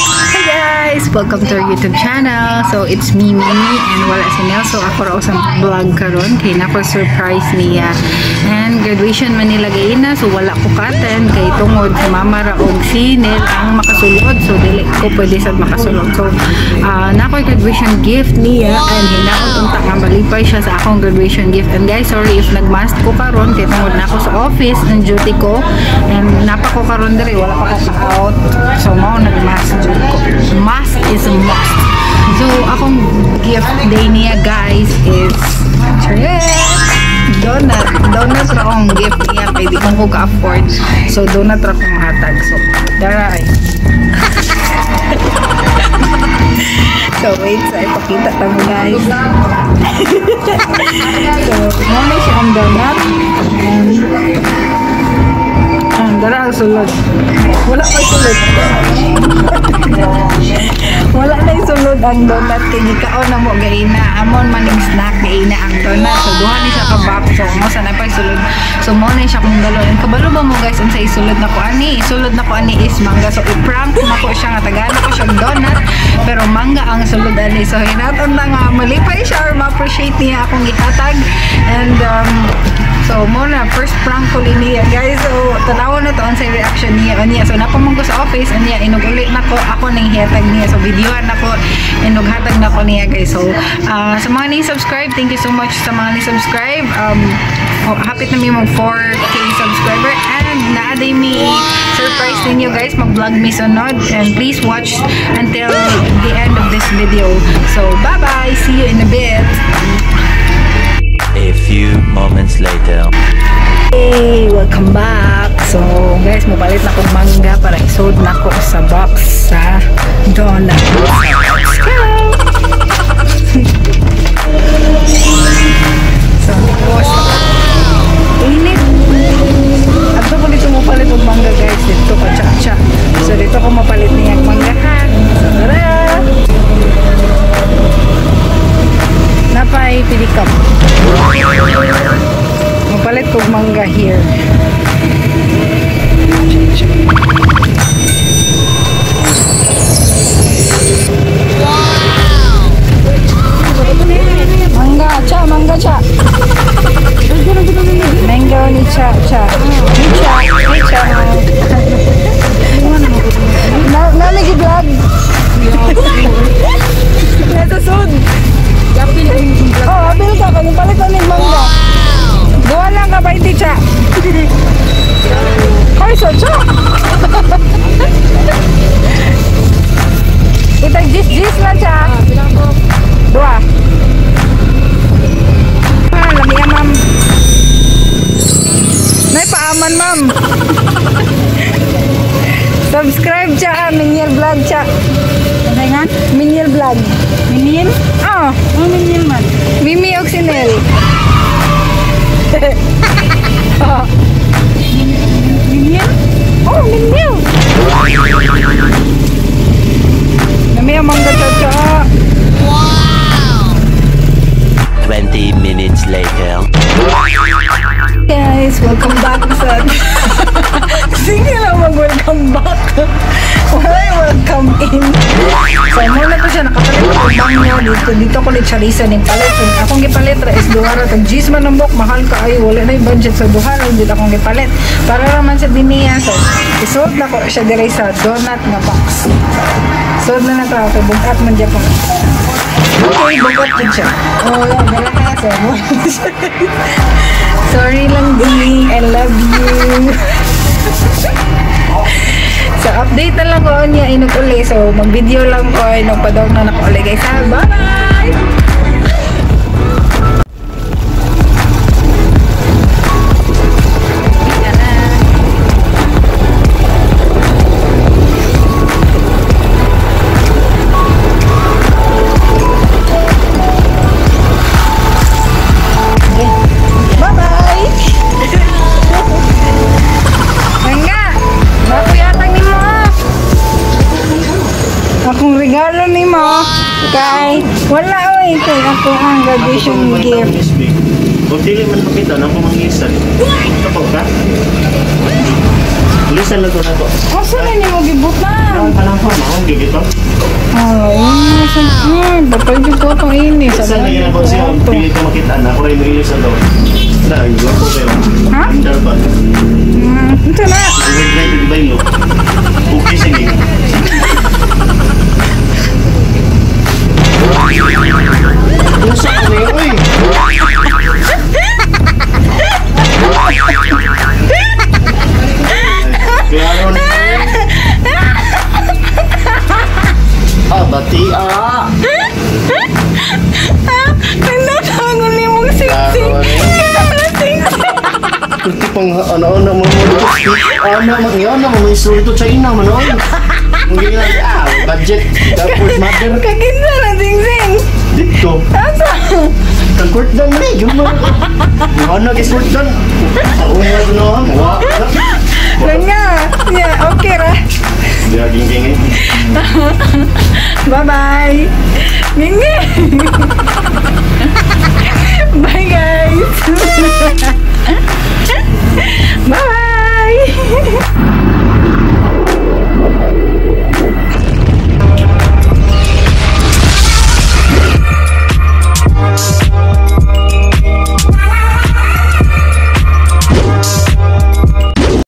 Hi guys! Welcome to our YouTube channel. So it's me, Mimi, and wala si Nel. So ako raw sa vlog karon kay nako surprise niya. And graduation man nila gaina, so wala ko ka-attend kay tungod si mama ra og si Nel ang makasulod. So dili ko pwede sad makasulod. So nako graduation gift niya and hinaot unta nga malipay siya sa akong graduation gift. And guys, sorry if nagmask ko karon kay tungod nako sa office ng duty ko and napa ko karon diri, wala pa ko ka-out. So mao nagmask jud ko. Mask is a must. So akong gift day niya, guys, is donut. Donut ra akong gift niya kay di ko ka-afford. So donut ra akong hatag. So dara ay. So wait, so ipakita ta mo, guys. So mao na siya ang donut. And dara ang sulod. Wala pa sulod. Wala na sulod ang donut kay gikaon na mo gaina. Amon man ning snack gaina ang donut. So duha ni siya ka box. So mo sa na pa sulod. So mo na siya kung dalon. And kabalo ba mo, guys, unsa isulod na ko ani? Isulod na ko ani is mangga. So i-prank na ko siya nga tagaan ko siya donut pero mangga ang sulod ani. So hinaton na nga malipay siya or ma-appreciate niya akong gihatag. And so mo na first prank ko niya, guys. So tanaw na to unsay reaction niya niya. So napamong ko sa office niya inog ulit nako ako ning hihatag niya. So videoan nako inog hatag nako niya, guys. So sa mga ni subscribe, thank you so much sa mga ni subscribe. Hapit na mi mag 4K subscriber and naaday mi surprise ninyo, guys, mag-vlog mi sunod and please watch until the end of this video. So bye bye, see you in a bit. A few moments later. Hey, welcome back. So, guys, mapalit na kong mangga para isold na ko sa box sa donut. Let's go! So, boss, init. Ato ko dito mapalit og mangga, guys. Dito ka cha-cha. So, dito ko mapalit niya ang mangga, ha. So, tara! Napay pilikap. Mapalit kog mangga here. Wow! Mangga, cha, mangga, cha. Mango ni cha, cha. Ni cha, ni cha. Na, nami vlog. Nasa sud. Oh, abil ka kung palit na ning mangga. Duha lang ka ba hindi cha? Hoy, so cha. Itag jis jis lang cha. Dua. Ah, lami ya, ma'am. Nay paaman, ma'am. Subscribe cha, Miniel Vlog cha. Ano? Miniel Vlog. Miniel? Ah, Oh, Miniel man. Mimi og Sinel. Oh. Miniel? Oh, Miniel. Nami ang mangga cha cha. 20 minutes later. Guys, welcome back sa... Sige lang mag-welcome back. Wala yung welcome in. So, muna to siya, nakapalit ko bangyo dito. Dito ko ni Charissa ning palit. So, akong gipalit ra is duha ra. Tag G's man ang book, mahal ka ay wala na yung budget sa duha ra dito akong gipalit. Para raman sa diniya. So, isuot na ko siya dire sa donut nga box. Suot na na to, kay bugat man diya po. Okay, bugat din siya. Oh, yeah, dala ka. So, sorry lang, D. I love you. So, update na lang ko niya inog uli. So, mag-video lang ko. Inog padong na nako uli, guys. Ha? Bye! Bye-bye! Mangga! Nakuyatang ni mo! Akong regalo ni mo kay wala oy kay ako ang graduation gift. Kung dili man makita na akong mangisan. Kapag ka? Lisan lang ko na to. Asa na nimo gibutang? Alam ko, mao. Gigito. Oh, patay jud ko itong ini. Saan Sa na yun ako siya, pili ko makita na, ako rin may sa daw. Na, yung ko kayo. Ha? Under ba? Ito na. Red red ba yun? Okay, sige. Pusa ko na yun, uy! Klaro na. Ah, bati ah! Nagtatangon ni mong singsing. Klaro na. Kuti pang ano-ano mo mo dito. Ano man yun, ano may sulto China man oy. Ang ganyan, ah, budget. Tapos mother Kaginsa na singsing. dito. Asa? Kang court dan ni, yun mo. Ano kay court dan? Ako nga no, wa. Lang nga. Yeah, okay ra. Dia ging ging. Bye-bye. Gingi.